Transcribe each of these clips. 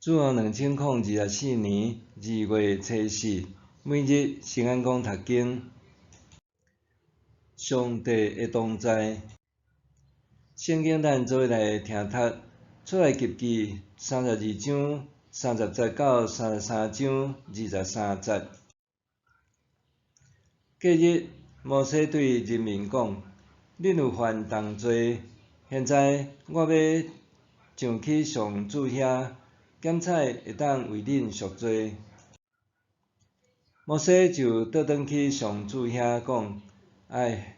主後2024年2月初四，每日聖安講讀經，上帝的同在。聖經咱做伙來聽讀出埃及記32章30節到33章23節。隔日，摩西對人民講：恁有犯重罪，現在我欲上去上主遐，檢採會當為恁贖罪。摩西就倒轉去上主遐講：唉，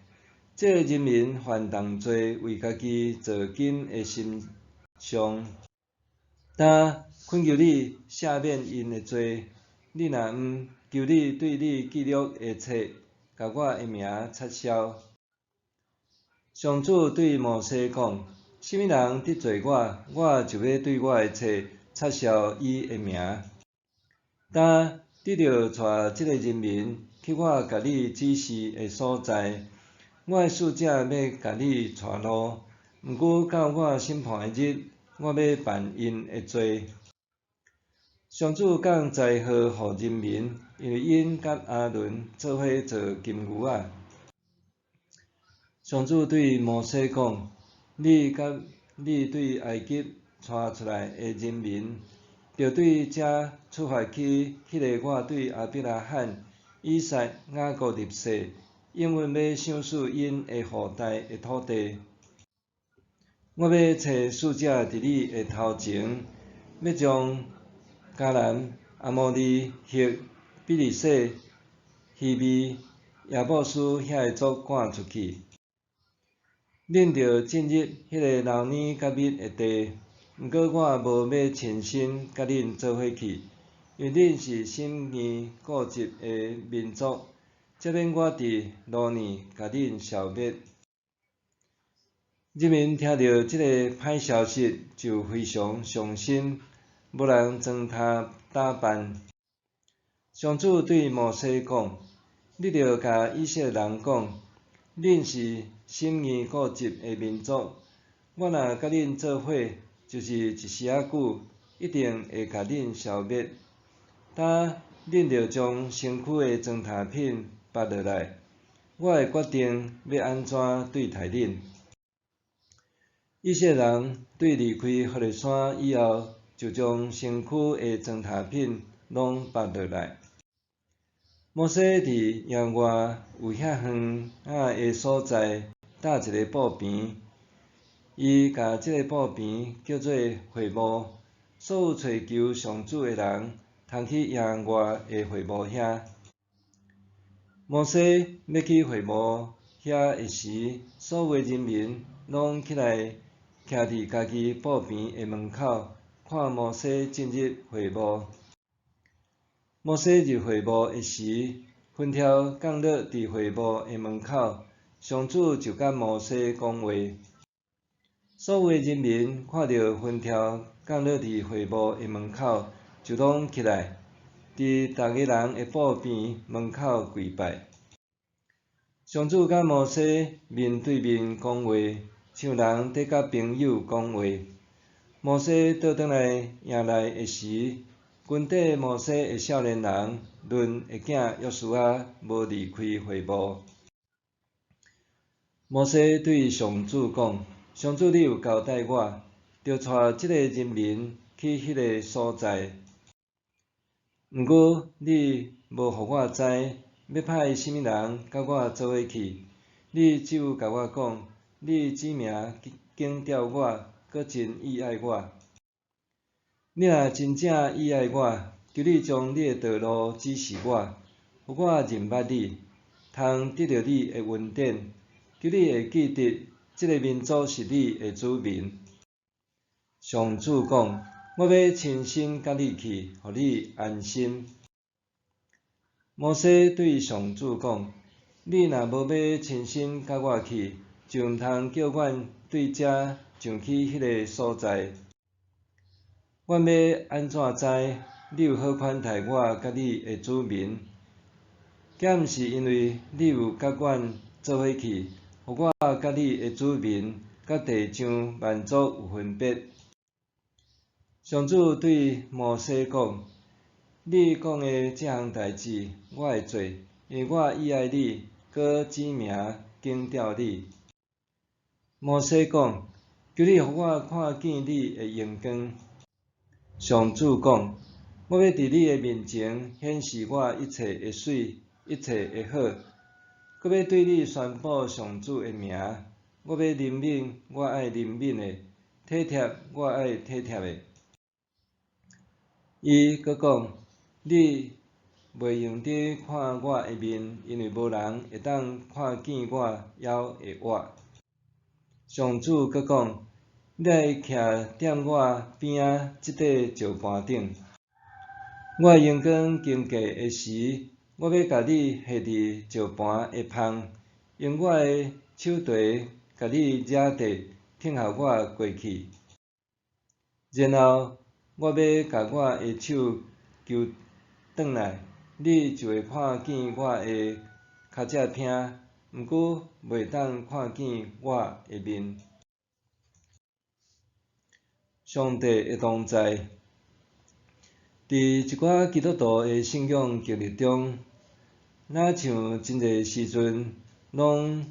這个人民犯重罪，為家己造金的神像。今懇求你赦免𪜶的罪，你若毋，求你對你記錄的冊，共我的名擦消。上主對摩西講：啥物人得罪我，我就欲對我的冊擦消伊的名。今你著帶這个人民去我共你指示的所在，我的使者欲共你帶路。毋過到我審判的日，我欲辦𪜶的罪。上主降災禍予人民，因為𪜶佮亞倫做伙造金牛仔。上主對摩西講：你佮你對埃及帶出來的人民，著對遮出發去彼个我對亞伯拉罕、以撒、雅各立誓，應允欲賞賜𪜶的後代的土地。我欲差使者佇你的頭前，欲將迦南、阿摩利、赫、比利洗、希未、耶布斯遐个族趕出去。恁著進入彼个流奶佮蜜的地，毋過我無欲親身佮恁做伙去，因為恁是心硬固執的民族，才免我佇路呢共恁消滅。人民聽著這个歹消息，就非常傷心，無人裝頭打扮。上主對摩西講：你著共以色列人講，恁是心硬固執的民族，我若佮恁做伙，就是一時仔久，一定會共恁消滅。今恁著將身軀的妝頭品拔落來，我會決定欲按怎對待恁。以色列人對離開何烈山以後，就將身軀的妝頭品攏拔落來。摩西佇營外有遐遠仔的所在搭一个布棚，伊共這个布棚叫做會幕。所有揣求上主的人，通去營外的會幕遐。摩西欲去會幕遐的時，所有的人民攏起來徛佇家己布棚的門口，看摩西進入會幕。摩西入會幕的時，雲柱降落佇會幕的門口，上主就佮摩西講話。所有的人民看著雲柱降落佇會幕的門口，就攏起來，佇逐个人的布棚門口跪拜。上主佮摩西面對面講話，像人佇佮朋友講話。摩西倒轉來營內的時，跟綴摩西的少年人嫩的囝約書亞無離開會幕。摩西對上主講：上主，你有交代我，著帶這个人民去彼个所在。毋過你無予我知，欲派啥物人佮我做伙去。你只有共我講，你指名揀調我，閣真意愛我。你若真正意愛我，求你將你的道路指示我，予我認捌你，通得著你的恩典。求你會記得，這个民族是你的子民。上主講：我欲親身佮你去，予你安心。摩西對上主講：你若無欲親身佮我去，就毋通叫阮對遮上去彼个所在。阮欲按怎知你有好款待我佮你的子民？敢毋是因為你有佮阮做伙去，予我佮你的子民佮地上萬族有分別？上主對摩西講：你講的這項代誌，我會做，因為我喜愛你，閣指名揀召你。摩西講：求你予我看見你的榮光。上主講：我欲佇你的面前顯示我一切的媠，一切的好，閣欲對你宣布上主的名。我欲憐憫我愛憐憫的，體貼我愛體貼的。伊閣講：你袂用得看我的面，因為無人會當看見我猶會活。上主閣講：你來徛踮我邊仔這塊石盤頂，我的榮光經過的時，我欲共你下佇石盤的縫，用我的手蹄共你抓著，聽候我過去。然後我欲共我的手搝轉來，你就會看見我的跤脊骿，毋過袂當看見我的面。上帝的同在，佇一寡基督徒的信仰經歷中，若像真濟時陣攏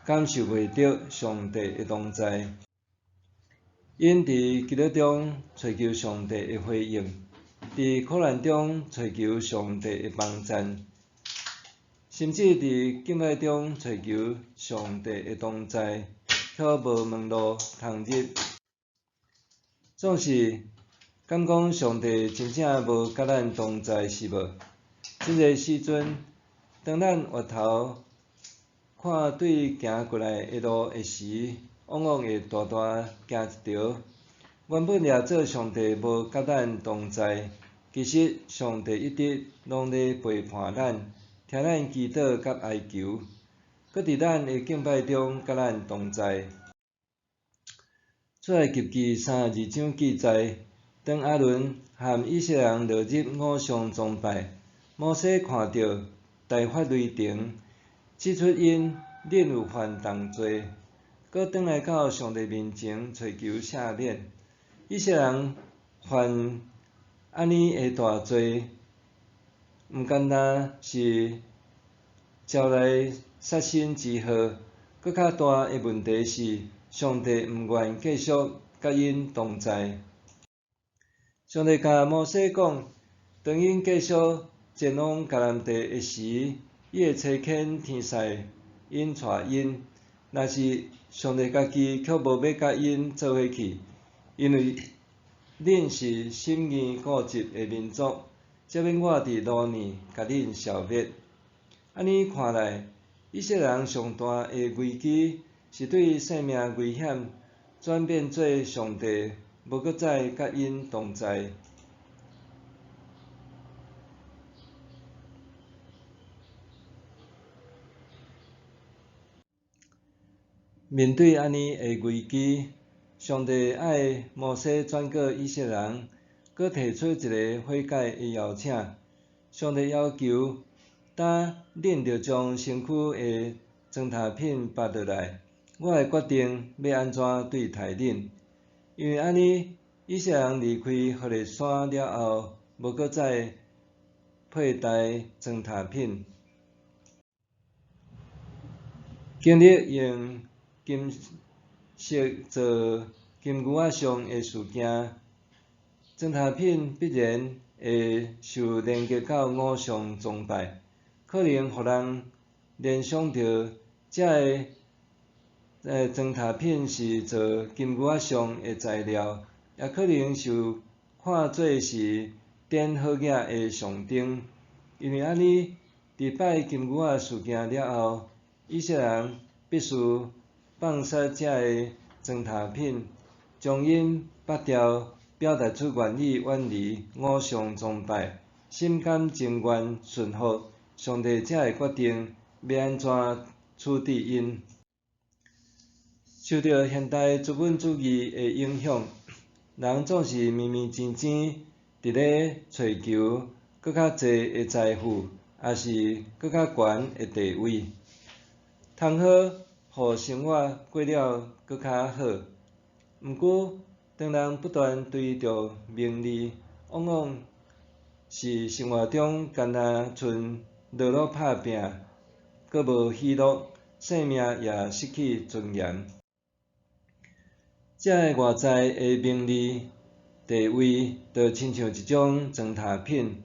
感受袂著上帝的同在。𪜶佇祈禱中揣求上帝的回應，佇苦難中揣求上帝的幫贊，甚至佇敬拜中揣求上帝的同在，卻無門路通入。總是敢講上帝真正無佮咱同在是無？真濟時陣，當咱回頭看對行過來的路的時，往往會大大驚一趒。原本掠做上帝無佮咱同在，其實上帝一直攏咧陪伴咱，聽咱祈禱佮哀求，閣佇咱的敬拜中佮咱同在。出埃及記32章記載，當亞倫和以色列人落入偶像崇拜，摩西看著大發雷霆，指出𪜶恁有犯重罪，閣轉來到上帝面前揣求赦免。以色列人犯按呢的大罪，毋干焦是招來殺身之禍，閣較大的問題是，上帝毋願繼續佮𪜶同在。上帝共摩西講，當𪜶繼續前往迦南地的時，伊會差遣天使引帶𪜶。但是上帝家己卻無欲佮𪜶做伙去，因為恁是心硬固執的民族，才欲我佇路呢共恁消滅。按呢看來，以色列人上大的危機是對生命危險轉變做上帝無閣再佮𪜶同在。面對按呢的危機，上帝愛摩西轉告以色列人，閣提出一个悔改的邀請。上帝要求，當恁著將身軀的糟蹋品拔落來，我會決定欲按怎對待恁。因為按呢，以色列人離開何烈山了後，無閣再佩戴糟蹋品。經歷用金色做金牛仔像的事件，糟蹋品必然會受連結到偶像崇拜，可能予人聯想著這个糟蹋品是做金牛仔像的材料，也可能受看做是典好額的象徵。因為按呢，佇拜金牛仔事件了後，以色列人必須放捨這个糟蹋品，將𪜶拔掉，表達出願意遠離偶像崇拜，心甘情願順服上帝，才會決定欲按怎處置𪜶。受著現代資本主義的影響，人總是迷迷膩膩佇咧揣求閣較濟的財富，抑是閣較懸的地位，通好予生活過了閣較好。毋過，當人不斷追著名利，往往是生活中干焦賰勞碌拍拚，閣無喜樂，生命也失去尊嚴。這个外在的名利、地位，就親像一種糟蹋品，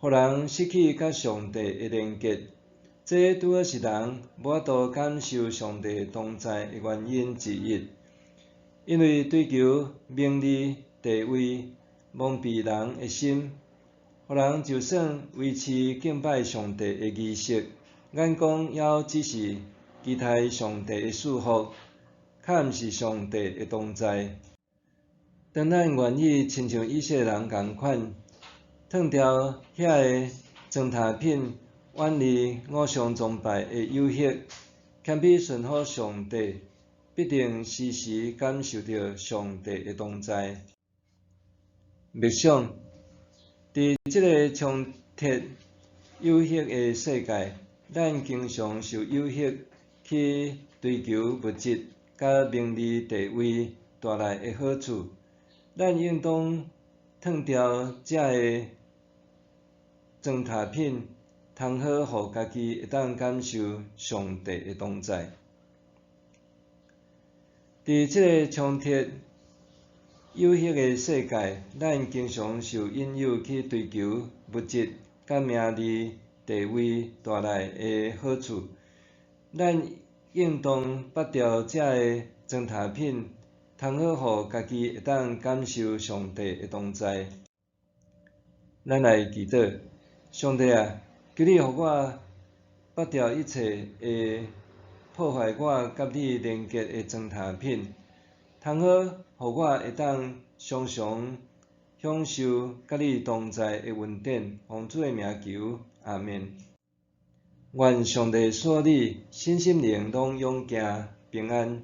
予人失去佮上帝的連結。這拄好是人無法度感受上帝同在的原因之一。因為追求名利、地位，蒙蔽人的心，予人就算維持敬拜上帝的儀式，眼光猶只是期待上帝的祝福，較毋是上帝的同在。當咱願意親像以色列人仝款，褪掉遐个糟蹋品，遠離偶像崇拜的誘惑，謙卑順服上帝，必定時時感受著上帝的同在。默想，佇這个充斥誘惑的世界，咱經常受誘惑去追求物質佮名利地位帶來的好處。咱應當褪掉這个糟蹋品，通好予家己會當感受上帝的同在。佇這个充斥誘惑的世界，咱經常受引誘去追求物質佮名利地位帶來的好處。咱應當拔掉這个糟蹋品，通好予家己會當感受上帝的同在。咱來祈禱，上帝啊，求你予我拔掉一切會破壞我佮你連結的糟蹋品，通好予我會當常常享受佮你同在的恩典。奉主的名求，阿們。願上帝賜你身心靈攏勇健平安。